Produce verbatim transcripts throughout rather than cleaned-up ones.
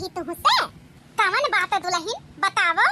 कि तुहसे कवन बात दुलहिन बतावो?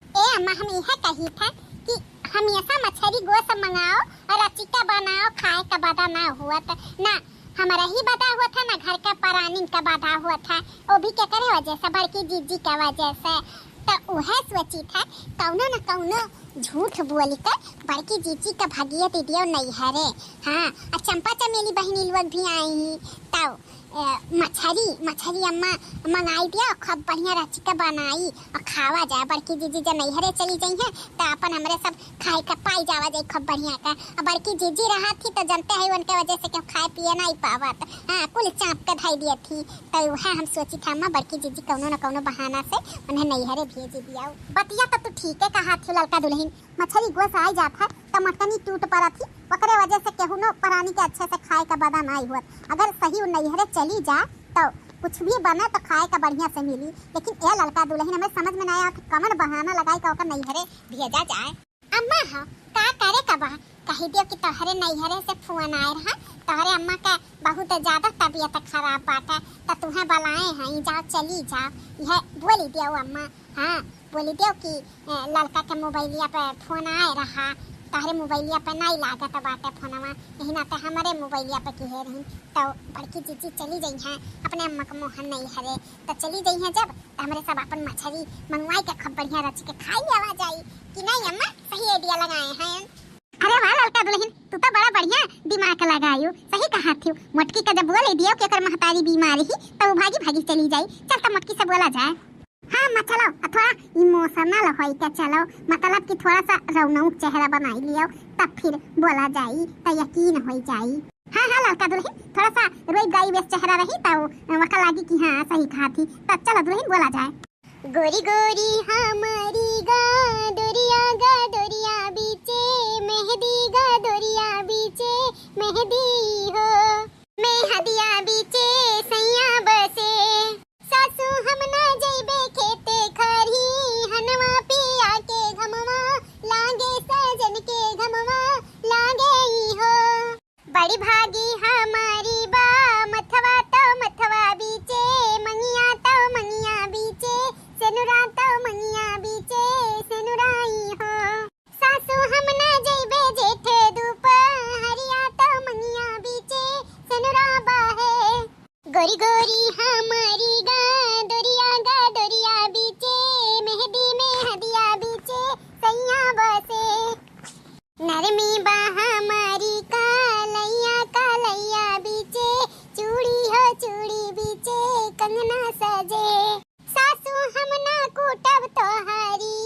ए अम्मा, हम इहे कही था कि हमेशा मछरी गोस मंगाओ और रचिका बनाओ, खाए का बदा ना हुआ था ना, हमारा ही बदा हुआ था ना, घर का परानिन का बदा हुआ था। वो भी केकरे वजह से? बड़की जीजी का वजह से। तो उहे सोची था कौनो न कौनो झूठ बोल कर बड़की जीजी का भगिया दे दियो नैहरे। हाँ, और चंपा चमेली बहिनी लोग भी आई ही, तब ए, मछरी, मछरी अम्मा मंगाई दिया, खूब बढ़िया रचिका बनाई और खावा जाए। बड़की जीजी जब नैहरे चली जइहैं, त अपन हमरे सब खाए का पाई जावा जाई खूब बढ़िया का। और बड़की जीजी रहत ही, त जनते हैं, उनके वजह से केहू खाए पिए नाहीं पावत। हाँ, कुल चाँप के धई दियत ही। त उहे हम सोची था, अम्मा, बड़की जीजी कौनो न कौनो बहाना से उन्हें नैहरे भेज दिया। बतिया त तू ठीके कहा थी, ललका दुलहिन। मछरी गोस आई जात है, त मटकनी टूट पड़त ही, ओकरे वजह से केहूनो परानी के अच्छे से खाए का बदा नाहीं हुअत। अगर सही उ नैहरे चली जा, त कुछ भी बने, त खाए का बढ़िया से मिली। लेकिन ए ललका दुलहिन, हमें समझ में नाहीं आवत, कवन बहाना लगाई का ओकर नैहरे भेजा जाए। अम्मा हो, का करे का बा? कही दियो कि तोहरे नैहरे से फोन आए रहा, तोहरे अम्मा का बहुत ज्यादा तबीयत खराब बाटे, त तुहें बुलाए हैं, जाओ, चली जाओ, यह बोली दियो अम्मा। हाँ, बोली दियो कि, ए, ललका के मोबाइलिया पे फोन आए रहा, तोहरे मोबाइलिया पे नाहीं लागत बाटे फोनवा, यही नाते हमरे मोबाइलिया पे किहे रही। तो बड़की जीजी चली जइहैं, अपने अम्मा के मोहन नैहरे, तो चली जइहैं जब, तो हमरे सब अपन मछरी मंगवाई के खूब बढ़िया रच के खाई लेवा जाई। कि नाहीं अम्मा, सही idea लगाए हैं। अरे वाह ललका दुलहिन, तू तो बड़ा बढ़िया दिमाग लगायू। सही कहा थी, मोटकी का जब बोले दियो कि ओकर महतारी बीमार ही, तो वो भागी भागी चली जाई। चल, तो मोटकी से बोला जाए। हाँ अम्मा, चलो, आ थोड़ा emotional होई के चलो, मतलब कि थोड़ा सा रौनक चेहरा बनाई लियो, तब फिर बोला जाई, तो यकीन होई जाई। हाँ, हाँ, ललका दुलहिन, थोड़ा सा रोई गाई बेस चेहरा रही, तो वका लागी कि हाँ, सही कहा थी। तो चलो दुलहिन, बोला जाए। गोरी गोरी हमारी गा डोरिया, गा डोरिया बीचे मेहंदी, गा डोरिया बीचे मेहंदी हो, मेहंदिया बीचे सैया बसे। सासू हम ना जइबे खेते खरिहनवा, पिया के घमवा लागे, सजन के घमवा लागे ई हो। बड़ी भागी हमारी बा मथवा तो मथवा बीचे, मंगिया तो मंगिया बीचे, सेनुरा तो मंगिया बीचे, सेनुराई हो। सासू हम ना जइबे जेठ दुपहरिया, तो मंगिया बीचे सेनुरा बाहे। गोरी गोरी हमारी गा डोरिया, गा डोरिया बीचे मेहंदी, मेहंदिया बीचे सैया बसे। नरमी बा हमारी कालैया, कालैया बीचे चूड़ी हो, चूड़ी बीचे कंगना सजे। सासू हम ना कूटब तोहारी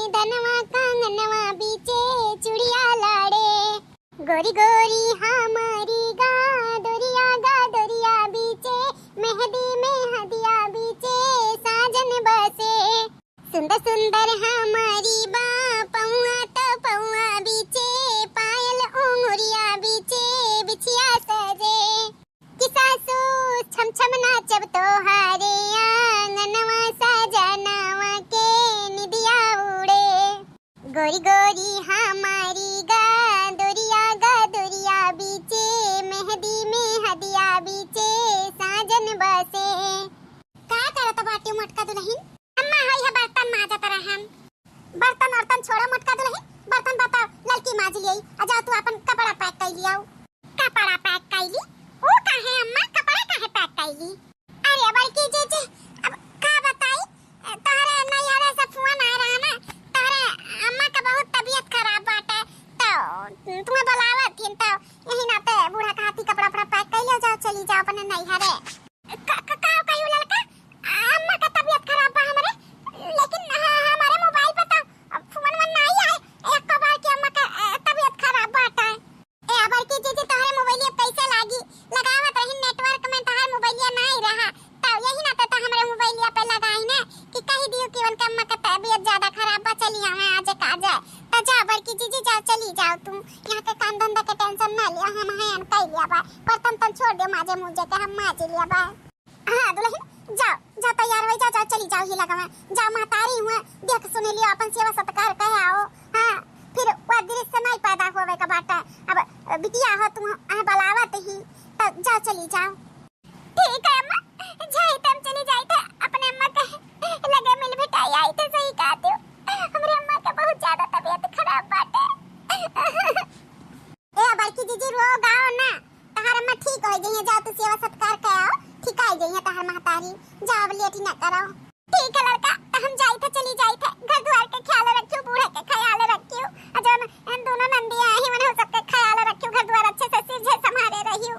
धनवा, कंगनवा बीचे चूड़िया लाड़े। गोरी गोरी हमारी गा डोरिया, गा डोरिया बीचे मेहंदी, मेहंदिया बीचे साजन बसे। सुंदर सुंदर हमारी बा पौआ तो पौआ बीचे, पायल उंगुरिया बीचे बिछिया सजे। कि सासू छम छम नाचब तोहारे आंगनवा, सजनवा के निदिया उड़े। गोरी गोरी हमारी गा डोरिया, गा डोरिया बीचे मेहंदी, मेहंदिया बीचे साजन बसे। का करत बाटे मोटका दुलहिन? अम्मा, हई है बर्तन माजत रहन। बर्तन वर्तन छोड़ो मोटका दुलहिन, बर्तन बताओ, ललकी माज लियाई। आ जाओ तू अपन कपड़ा pack कर लियाओ। कपड़ा pack कर ली? वो काहे अम्मा, कपड़ा काहे pack कर ली? अरे बड़की जीजी, अब का बताई, तोहरे नैहरे से फोन आए रहा ना, तोहरे अम्मा का बहुत तबीयत खराब बाटे, तो तुम्हें बुलावत थी, तो यही नाते बूढ़ा कहा थी कपड़ा वपड़ा pack कर लियो, जाओ चली जाओ अपने नैहरे। क-, क-, का कहियो ललका? अम्मा का तबीयत खराब बा हमरे, लेकिन ह-, हमारे मोबाइल पे तो फोन वोन नाहीं आए, एको बार कि अम्मा का, अ, तबीयत खराब बाटे। ए, बड़की जीजी, तोहरे मोबाइलिया पे कैसे लागी? लगावत रही network में, तोहर मोबाइलिया नाहीं रहा, तो यही नाते तो हमरे मोबाइलिया पे लगाई ना कि कही दियो कि उनके अम्मा का तबीयत ज्यादा खराब बा, चली आवे आज का आज। तो जा बड़की जीजी, जाओ, चली जाओ तू, यहाँ के काम धंधा के tension ना लियो, हम हैं कई लिया बा, बर्तन तन छोड़ दे माजे मुझे के, हम माजे लिया बा। हाँ दुलहिन, जाओ, जाओ तैयार होई, जाओ, जाओ चली जाओ ही लगावा। जाओ महतारी हुआ देख सुन लियो, अपन सेवा सत्कार कहे आओ। हाँ, फिर वो दृश्य नहीं पैदा होवे का बाटा। अब बिटिया हो तुम, आ बुलावत ही, तो जाओ चली जाओ। ठीक है अम्मा, जाई त हम चली जाई त अपने अरे, जाओ, लेट ही ना करो। ठीक है लड़का, तो हम जाई थे, चली जाई थे। घर द्वार के ख्याल रखियो, बूढ़ा के ख्याल रखियो। आ जौन इन दोनों नंदी आई हैं, उन्हें सबके ख्याल रखियो, घर द्वार अच्छे से सिरझे संभारे रहियो।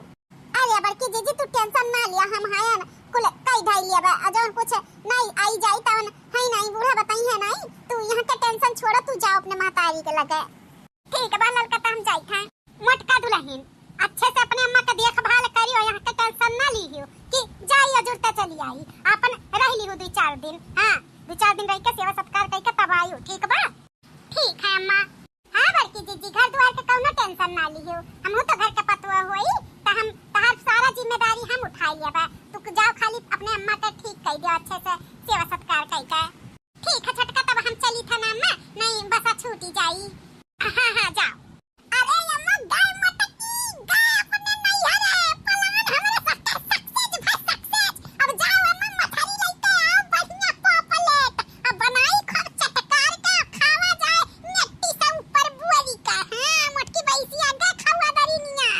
अरे बड़की जीजी, तू tension ना लिया, हम हयन, कुल कई धाई लिया बा। आ जौन कुछ नहीं आई जाई, तवन है नहीं, बूढ़ा बताई है नहीं, तू यहाँ के tension छोड़ो, तू जाओ अपने महतारी के लगे। ठीक बा ललका, त हम जाइत हैं। मोटका दुलहिन, अच्छे से अपने अम्मा के देखभाल करियो, यहाँ के tension ना लिहियो कि जाइयो जुरते चली आई, आपन रह लिहु दुइ चार दिन। हाँ, दुइ चार दिन रह के सेवा सत्कार कइ के तब आइयो, ठीक बा? ठीक है अम्मा। हाँ बड़की जीजी, घर दुआर के कउनो tension ना लिहियो, हमहू तो घर के पतोह होई, त हम तहार सारा जिम्मेदारी हम उठाई लेबा। तू जाओ, खाली अपने अम्मा के ठीक कइ दियो, अच्छे से सेवा सत्कार कइ के। ठीक है छोटका, तब हम चली था ना अम्मा, नहीं बसा छूटी जाई। हाँ, हाँ, जाओ। अरे अम्मा, गए मोटकी, गए अपने नैहरे, plan हमरे सबके success भा success। अब जाओ अम्मा, मछरी लइके आओ, बढ़िया पापलेट, अब बनाई खूब चटकार के, खावा जाए, नेटी से ऊपर बोरी का। हाँ, मोटकी भैंसिया, गए खावा दरिनिया।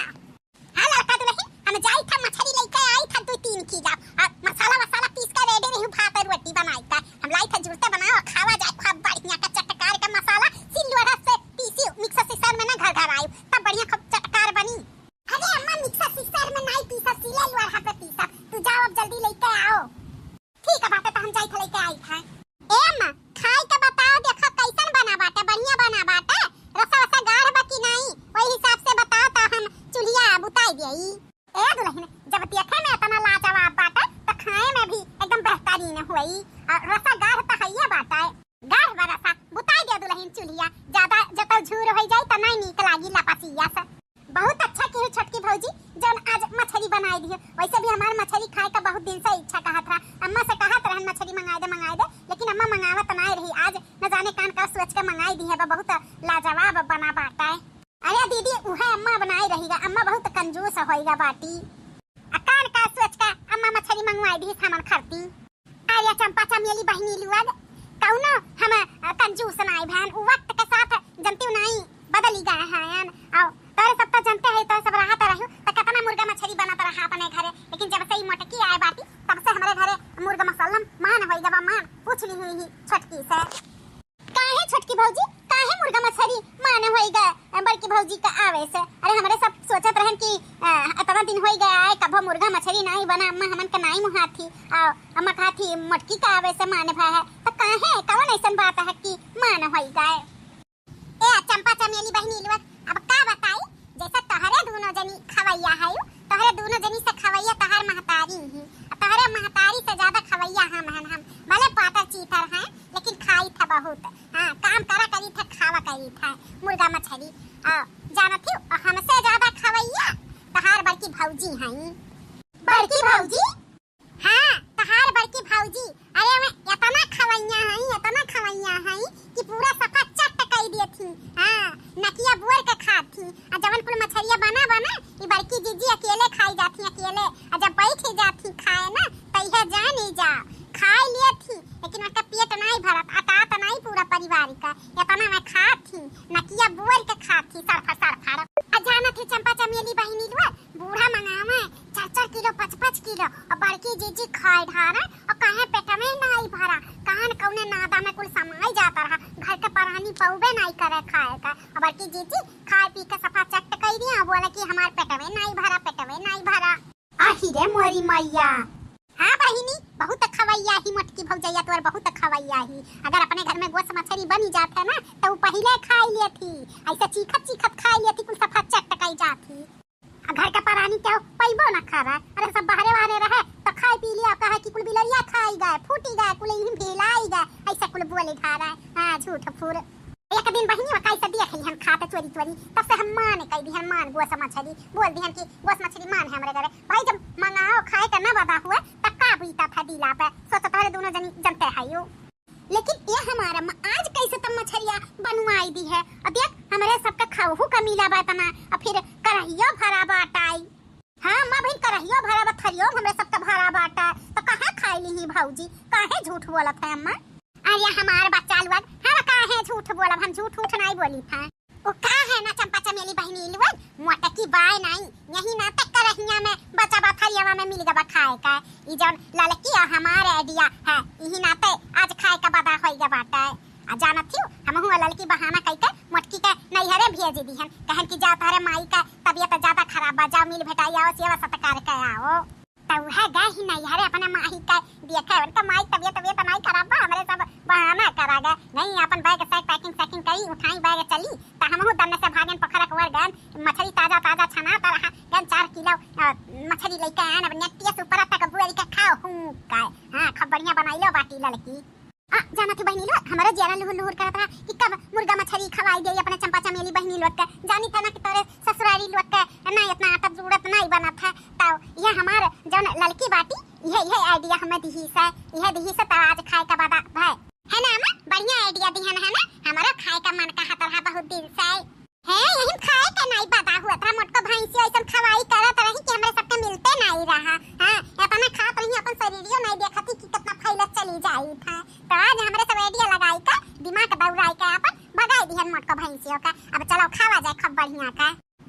हाँ ललका दुलहिन, हम जाई था मछरी लइके आई था दुइ तीन किलो, और मसाला वसाला पीस के ready रही, भात और रोटी बनाई था। हम लाई था जुरते बनाओ, खावा जाए खूब बढ़िया का चटकार का मसाला सिल लोढ़ा से पीसी, mixer sixer में ना घर घर आई, तब बढ़िया खूब चटकार बनी। अरे अम्मा, mixer sixer में नहीं पीसा, सिले लोढ़ा पे पीसा। तू जाओ अब जल्दी लइके आओ। ठीक है बाटे, तो हम जाई थे लइके आई था। ए अम्मा, खाई के बताओ, देखो कैसन बना बाटे, बढ़िया बना बाटे, रसा वसा गाढ़ बा कि नहीं, वही हिसाब से बताओ तो हम चुल्हिया बुताई देई। ए दुलहिन, जब देखे में इतना लाजवाब बाटे तो खाए में भी एकदम बेहतरीन होई। और रसा गाढ़ तो हइये बाटे, गाढ़ बा रसा, बुताई दे दुलहिन चुल्हिया, ज्यादा जतौ झूर होई जाई तो नहीं नीक लागी लपसिया से। बहुत अच्छा किहू छोटकी भौजी, जौन आज मछरी बनाई दिहू। वैसे भी हमार मछरी खाए का बहुत दिन से इच्छा कहत रहा, अम्मा से कहत रहन मछरी मंगाए दे, मंगाए दे, लेकिन अम्मा मंगावत नाय रही। आज न जाने कान का सोच के मंगाई दिहे बा, बहुत लाजवाब बना बाटे। अरे दीदी, उहे अम्मा बनाई रही गा, अम्मा बहुत कंजूस होई गा बाटी। आ कान का सोच के अम्मा मछरी मंगवाई दिहिस हमन खरती। अरे चंपा चमेली बहिनी लोग, कउनो हम, अ, कंजूस नाई भएन, उ वक्त के साथ जनतिउ नाई बदली गए हैं। और तोरे सब तो जनते है, तोरे सब रहत रहू तो कितना मुर्गा मछरी बनत रहा अपने घरे, लेकिन जब से ई मोटकी आए बाटी तब से हमरे घरे मुर्गा मसल्लम मान होई गवा मान, पूछ लिही ही छोटकी से। काहे छोटकी भौजी, काहे मुर्गा मछरी मान होई गए बड़की भौजी का आवे से? अरे हमरे सब सोचत रहन कि, अ, इतना दिन होई गए आए, कभो मुर्गा मछरी नाई बना, अम्मा हमन के नाई मुहाथी, और अम्मा कहथी मोटकी का आवे से मान भा है, तो काहे, कौन ऐसन बात है कि मान होई गए? ए चंपा चमेली बहिनी लोग, अब का बताई, जैसे तोहरे दोनों जनी खवैया है, तोहरे दोनों जनी से खवैया तोहर महतारी ही, तोहरे महतारी से ज्यादा खवैया हम हन। हम भले पातर चीतर हैं, लेकिन खाई था बहुत। हाँ, काम करा करी था, खावा करी था मुर्गा मछरी। आ, जानत ही, हमसे ज्यादा खवैया तहार बड़की भौजी हैं। बड़की भौजी? हाँ, तहार बड़की भौजी। अरे, वे इतना खवैया हैं, इतना खवैया हैं कि पूरा सफा चट कई देथी। हाँ, नकिया बोर के खाथी। आ जवन कुल मछरिया बना बना, ई बड़की जीजी अकेले खाई जाथी, अकेले। आ जब बैठ जाथी खाए ना, त इहे जानी जा, खाई लेथी, लेकिन उनका पेट नाई भरत, अटात नाई पूरा परिवार का। इतना में खाथी, नकिया बोर के खाथी, सरफर सरफर। आ जानत ही चंपा चमेली बहिनी लोग, बूढ़ा मंगावे चार चार किलो, पाँच पाँच किलो, और बड़की जीजी खाए ढारे, और काहे पेट में नाई भरा, कान कौने नादा में कुल समाई जाता रहा, घर के परानी पौबे नाई करे खाए का, और बड़की जीजी खाए पी के सफा चट कई दिया, बोले कि हमार पेटवे नाई भरा, पेटवे नाई भरा। आही रे मोरी मैया। हाँ बहिनी, बहुत खवैया ही मोटकी भौजैया तोर, बहुत खवैया ही। अगर अपने घर में गोस मछरी बनी जात है ना, तो उ पहिले खाई लेथी, ऐसे चीखत चीखत खाई लेथी, कुल सफा चट कई जाथी। आ घर के परानी केहू पइबो ना करे। अरे सब बहरे वहरे रहे तो खाए पी लिया, कहे कि कुल बिलरिया खाई गए, फूटी गए, कुल यहीं भेलाई गए, ऐसा कुल बोले ढारे। हाँ, झूठ फूर। एक दिन बहिनी वा कैसे देख लिहन खाते चोरी चोरी, तब से हम मान कह दिहन, मान गोस मछरी, बोल दिहन कि गोस मछरी मान है हमरे घरे। भाई जब मंगाओ खाए के ना बदा हुए तब का बीता था दिला पे, सोचो तोहरे दोनों जनी जनते है यू। लेकिन ये हमारा म-, आज कैसे तब मछरिया बनवाई दी है। और देख, हमरे सबका खाहू का मिला बा इतना, और फिर करहियो भरा बाटाई। हाँ अम्मा, भाई करहियो भरा बा, थरियो हमरे सबका भरा बाटा, तो कहाँ खाई ली ही भौजी? काहे झूठ बोलत है अम्मा? अरे हमार बच्चा लोग, हम काहे झूठ बोलब? हम झूठ उठ नहीं बोली था। ओ का है ना चंपा चमेली बहिनी लोग, मोटकी बाय नहीं, यही नाटक करे हियाँ में बचा बा थरियावा में मिल गबा खाए का। ई जौन ललकी आ हमार idea है, इही नाते आज खाए का बदा होई गबा बाटे। आ जानत हियो, हमहू ललकी बहाना कई के मोटकी के नैहरे भेज दिहन, कहन कि जा तोहरे माई का तबियत ज्यादा खराब बा, जाओ मिल भेटाई आओ, सेवा सत्कार के आओ। त उहे गए ही नैहरे अपने माई का देखे, उनका माई तबियत, तबियत नाई खराब बा, हमरे सब बहाना करा गए। नहीं, अपन bag सैक packing सैकिंग करी, उठाई bag चली। त हमहू दन्ने से भागन पोखरा कुआर गन, मछरी ताजा ताजा छना त रहा, गन चार किलो, अ, मछरी लइके आन, अब नेटिया से ऊपर तक बुआरी के खाओ हूँ का। हाँ, खूब बढ़िया बनाइलो बाटी ललकी। आ, जानत ही बहिनी लोग, हमारा जियरा लुहुर लुहुर करत रहा कि कब मुर्गा मछरी खवाई दे अपने चंपा चमेली बहिनी लोग के। जानी था ना कि तोरे ससुरारी लोग के ना इतना आटा जूड़त नहीं बनत है। तो यह हमार जौन ललकी बाटी, यह, यह idea हमें दिही से, यह दिही से तो आज खाए का बदा भाई। है ना अम्मा? बढ़िया idea दिहन है ना? हमारो खाए का मन कहत रहा बहुत दिन से। हे, यही खाए के नाई बदा हुआ था, मोटको भैंसी ऐसन खवाई करत रही कि हमरे सबके मिलते नाई रहा। हाँ, इतना खात रही, अपन शरीरियो नाई देखती कि कितना फैलत चली जाई था। तो आज हमरे सब idea लगाई के, दिमाग दौड़ाई के अपन भगाई दिहन मोटको भैंसियों का। अब चलो खावा जाए खूब बढ़िया का।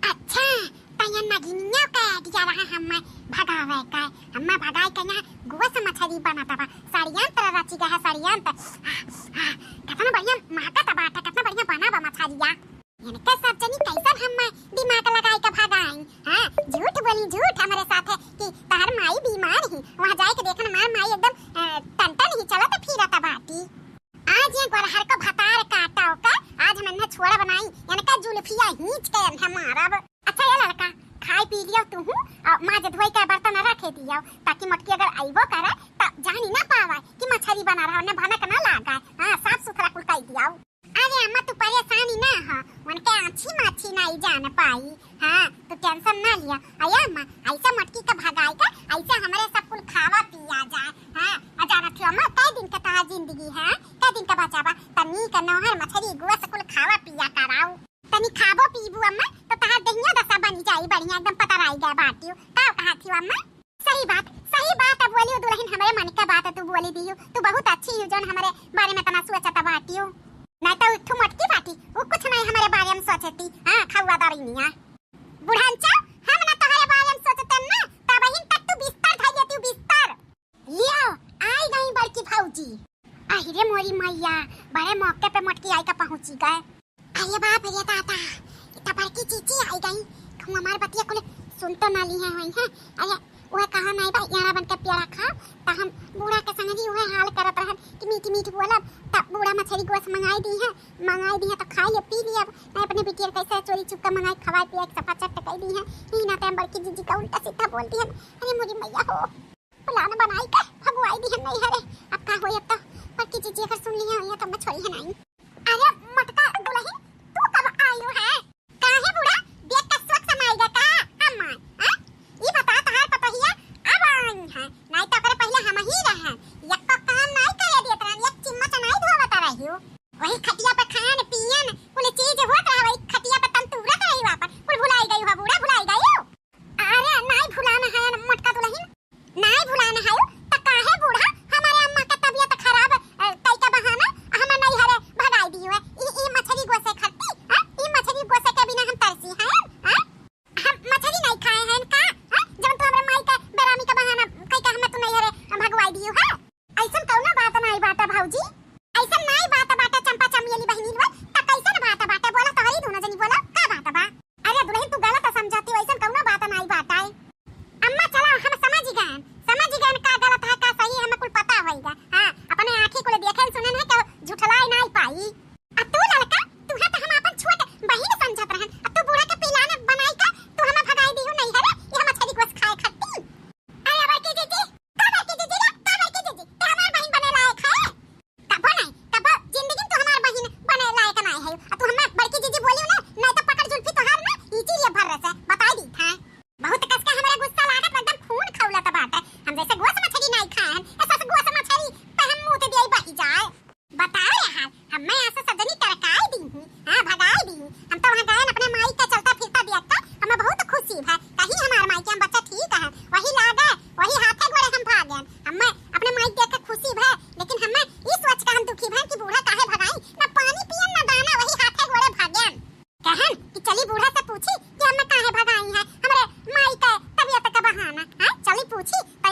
अच्छा, त ये नगिनिया का idea रहा हमें भगावे का। हमें भगाई के यहाँ गोस मछरी बनत बा। षड्यंत्र रची गया है, षड्यंत्र। आह, आह, कितना बढ़िया महकत बाटे, कितना बढ़िया बना बा मछरिया। इनके सब जनी कैसन हम दिमाग लगाई के भगाई, हाँ? झूठ बोली झूठ हमरे साथ है कि तहर माई बीमार ही, वहाँ जाए के देखन हमार माई एकदम, अ, टनटन ही चलत फिरत बाटी। आज ये गोरहर को भतार काटा ओका, आज हम इन्हें छोड़ब नाई, इनका जुल्फिया हींच के इन्हें मारब। अच्छा ये लड़का, खाई पी लियो तू हूँ, और माज धोई के बर्तन रखे दियो, ताकि मोटकी अगर अइबो करे त जानी ना पावे कि मछरी बना रहा, उन्हें भनक ना लागे। हाँ, साफ सुथरा कुल कई दियो। अरे अम्मा, तू परेशानी ना हो, उनके आँछी माछी नाई जान पाई। हाँ, तू tension ना लिया। अये अम्मा, ऐसे मोटकी के भगाई के, ऐसे हमरे सब कुल खावा पिया जाए। हाँ, आ जानत हो अम्मा, कै दिन के तोहार जिंदगी है, कै दिन के बचा बा, तनी के नौहर मछरी गोस कुल खावा पिया कराऊ। तनी खाबो पीबू अम्मा, तो तोहार देहिया दशा बनी जाई बढ़िया, एकदम पतराई गए बाटियो। का कहत हो अम्मा? सही बात, सही बात। अब बोलियो दुल्हन, हमरे मन के बात तू बोली दियो। तू बहुत अच्छी हो जौन हमरे बारे में तना सोचत बाटियो। नहीं तो एक ठो मोटकी बाटी, वो कुछ नहीं हमरे बारे में सोचती। हाँ, खौआ दरिनिया। बुढ़नचा, हम ना तोहरे बारे में सोचते ना, तबहिन तक तू बिस्तर धइ लेती, बिस्तर। लियो, आई गई बड़की भौजी। अहि रे मोरी मैया, बड़े मौके पे मोटकी आई का पहुँची गए। अरे बाप रे दादा, ई त बड़की जीजी आई गई। कहूँ हमार बतिया कुल सुन तो ना ली है, होई है। अरे, वह कहा नहीं बा, यारा बन के प्यारा खा, त हम बूढ़ा के संग ही वह हाल करत रहन कि मीठ मीठ बोलब, त बूढ़ा मछरी गोस मंगाई दी है, मंगाई दी है त खा लिया, पी लिया। नहीं अपने बिटिया कैसे चोरी चुपका मंगाई, खवाए पिया, सफा चट कई दी है। यही नाते हम बड़की जीजी का उल्टा सीधा बोल दी है। अरे मोरी मैया हो, plan बनाई के भगवाई दी है नहीं हरे। अब का होई, अब तो बड़की जीजी अगर सुन ली है, तो मैं छोड़ी है नहीं। अरे मोटका दुलहिन, तू कब आइलू है? काहे बूढ़ा, देख के शौक समाइगा का? अम्मा, हाँ? ई बता, तहार पतोहिया अब आई है, नाई तो ओकरे पहिले हम ही रहे। एको काम नाई करे देत रहन, एक चिम्मच नाई धोवत रहियो। वही खटिया पे खान पियन, कुल चीज होत रहा, वही खटिया पे तंतुरत रहियो आपन। कुल भुलाई गई हो बूढ़ा, भुलाई गई हो। अरे नाई भुलाना है मोटका दुलहिन, नाई भुलाना है, त काहे बूढ़ा हमारे अम्मा के तबियत खराब, अ, कई का बहाना हमें नैहरे भगाई दियो है। ई, ई मछरी गोसे खरती, हाँ? ई मछरी गोसे के बिना हम तरसी हैं, हाँ? हम मछरी नहीं खाए हैं का, हाँ? जब तू हमरे माई के बेरामी का बहाना कई का हमें तू नैहरे भगवाई दियो है। ऐसन कौनो बात नाई बाटे भौजी, ऐसन नाई बात बाटे चंपा चमेली बहिनी लोग, त कैसन बात बाटे? बोला तोहरी दोनों जनी बोला, का बात बा? अरे दुलहिन, तू गलत समझती हो, ऐसन कौनो बात नाई बाटे। अम्मा चला, हम समझ गए, समझ गए का गलत है का सही, हमें कुल पता होइगा। हाँ, अपने आँखी कुल देखे सुने नहीं, केहू झुठलाए नाई पाई। आ तू ललका, तू है तो हम अपन छोट बहिन समझत रहन, आ तू बूढ़ा के पिलाने बनाई का तू हमें भगाई दिहू नैहरे, ये हम मछरी गोस खाए खट्टी। अरे बड़की जीजी, का बड़की जीजी रे, का बड़की जीजी, ते हमार बहिन बने लायक है? का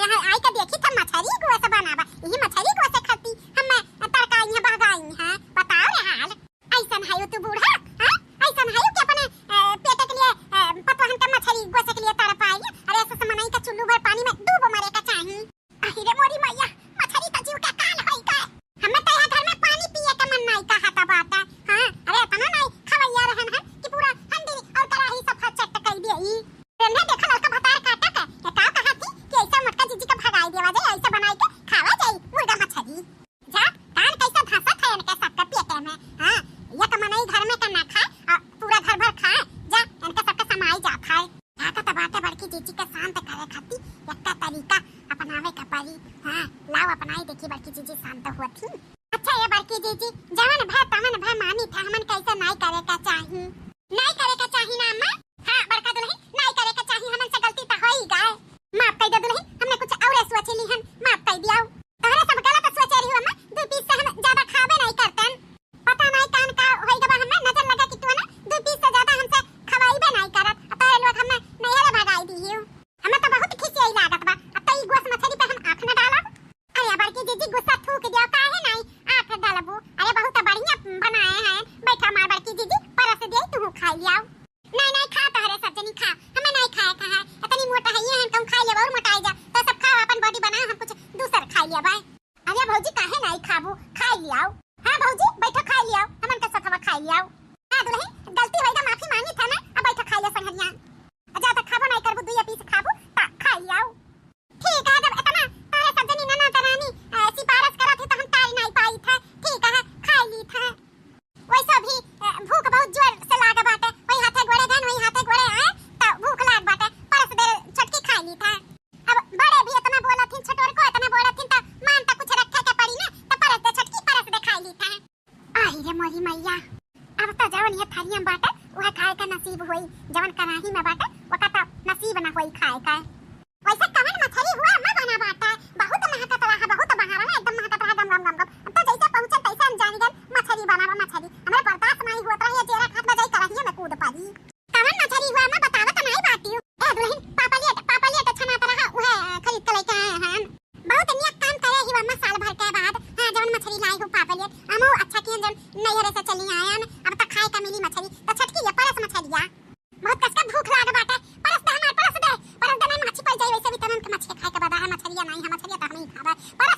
हाँ, आई के देखी था मछरी गोस बनावा, यही मछरी गोस खाती हम तड़काई है, बहगाई है। बताओ रे हाल, ऐसन है तू बूढ़ा, हाँ? ऐसन है कि अपने, अ, पेट के लिए, अ, पतोहन के मछरी गोस के लिए तड़पाई? अरे ऐसे से मनई का चुल्लू भर पानी में डूब मरे का चाही। अहि रे मोरी मैया, मछरी त जीव के काल होई गए। हमें तो यहाँ घर में पानी पिए के मन नहीं कहत बाटे। हाँ, अरे इतना नहीं खवैया रहन है कि पूरा हंडी और कढ़ाई सफा चट कई दे ई। तेने देखा लड़का भतार काटा के, ये का कहा थी कि ऐसा मोटका जीजी के भगाई देवा जाए, ऐसा बनाई के खावा जाए मुर्गा मछरी। जा, कान कैसे धंसत है इनके सबके पेटे में। हाँ, एक मनई घर में के ना खाए और पूरा घर भर खाए। जा, इनके सबके समाई जात है। ताकत बाटे बड़की जीजी के शांत करे खातिर एक्का तरीका अपनावे के पड़ी। हाँ, लाओ अपनाई देखी बड़की जीजी शांत हुआ थी। अच्छा ये बड़की जीजी, जवन भय तवन भय मानी थे, हमन कैसे नाई करे के चाही? नाई करे के चाही ना अम्मा? हाँ बड़का दुल्हन, नाई करे के चाही, हमन से गलती तो हो ही गए। माफ कर दे दुल्हन, हमने कुछ और सोच ली हन, माफ कर दिया। तोहरे सब गलत सोचे रही हो अम्मा, दो पीस से हम ज्यादा खावे नहीं करतन। पता नहीं कान का होई गवा, हमें नजर लगा कि तू ना दो पीस से ज्यादा हमसे खवाई भी नहीं करत। अब तोहरे लोग हमें नैहरे भगाई दी ही। हमें तो बहुत खिसियाई लागत बा। अब तो ई गोस मछली पे हम आँख न डालब। अरे बड़की जीजी गुस्सा थूक दियो, काहे नहीं आँख डालबू? अरे बहुत बढ़िया बनाए हैं। बैठा हमार बड़की जीजी, परस दिए, तू खा लियाओ। नहीं नहीं खा तोहरे सब जनी खा, हमें नहीं खाए का है। इतनी मोटा है ये हैं, कहूँ खा लेबो और मोटाई जा। तो सब खाओ अपन बॉडी बनाओ, हम कुछ दूसर खा लिया भाई। अरे भौजी काहे नहीं खाबू, खा लियाओ। हाँ भौजी बैठो खा लियाओ, हमन के सथवा खा लियाओ। हाँ दुल्हन गलती होई तो माफी मांगी था ना, अब बैठो खा लिया संघरिया। ज्यादा खाबो नहीं करबू, दुई पीस खाबू ता खा लियाओ। ठीक है, जब इतना तारे सब जनी ननद रानी, अ, सिफारिश करत है तो हम टाल नहीं पाई था। ठीक है, खा ली था। वैसे भी, अ, भूख बहुत जोर से लाग बाटे, वही हाथे गोड़े गन, वही हाथे गोड़े आए तो भूख लाग बाटे। परस दे छोटकी खा ली था। अब बड़े भी इतना बोलत हिन, छोटोर को इतना बोलत हिन तो मान तो कुछ रखे के पड़ी ना, तो परस दे छोटकी, परस दे खा ली था। आई रे मोरी मैया, अब तो जवन ये थरिया में बाटे, वह खाए का नसीब होई, जवन कढ़ाई में बाटे, वका तो नसीब ना होई खाए का। वैसे कवन मछरी हुआ अम्मा बना बाटे, बहुत महकत रहा, बहुत बहार में एकदम महकत रहा, गम, गम, गम, गम। अब तो जैसे पहुँचे तैसे हम जानी गन मछरी बना बा, मछरी। हमरे बर्दाश्त नहीं होत रहा, ये जेरा खात में जाई कढ़ाई में कूद पड़ी। कवन मछरी हुआ अम्मा बतावत नहीं बाटी। ए दुल्हन, पापलेट, पापलेट अच्छा ना रहा, वह खरीद के लेके आए हैं। बहुत नियत काम करे ही अम्मा साल भर के बाद। हाँ, जवन मछरी लाई हो पापलेट, हमहू अच्छा किए जवन नैहरे से चली आयन, अब तो खाए का मिली मछरी। तो छोटकी ये परस मछरिया। बहुत कस के भूख लाग बाटे। परस दे हमार, परस दे, परस दे, नहीं मछली पड़ जाई, वैसे भी तनन के मछली खाए के बाद है, मछरिया नहीं है, मछरिया तो हम ही खाबे। परस